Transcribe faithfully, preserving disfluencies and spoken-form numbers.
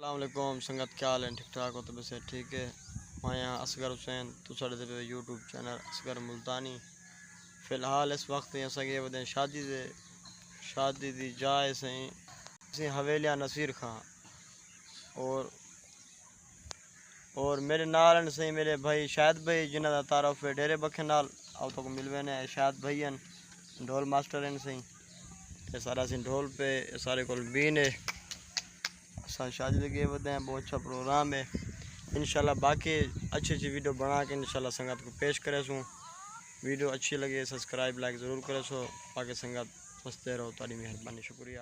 السلام علیکم سنگت، کیا حال ہے؟ ٹھیک ٹھاک ہو؟ تو بس ٹھیک ہے۔ میں ہاں اصغر حسین، تو ساڈے دے پے یوٹیوب چینل اصغر ملتانی۔ فی الحال اس وقت اساں گئے ودے ہیں شادی دے، شادی دی جا ہے سائیں، سائیں حویلیاں نصیر خان۔ اور اور میرے نال ہیں سائیں میرے بھائی شاہد بھائی، جنہاں دا تعارف ہے ڈیرے بکھے نال۔ آؤ تک مل وینے ہیں، شاہد بھائی ہیں، ڈھول ماسٹر ہیں سائیں۔ تے سارا سائیں ڈھول پہ سارے کول بین ہے۔ اساں شادی دے گئے ودے ہیں، بہت اچھا پروگرام ہے۔ انشاءاللہ باقی اچھی اچھی ویڈیو بنا کے انشاءاللہ سنگت کو پیش کرے سوں۔ ویڈیو اچھی لگے سبسکرائب لائک ضرور کرے سو۔ باقی سنگت ہنستے رہو، تہاڈی مہربانی، شکریہ۔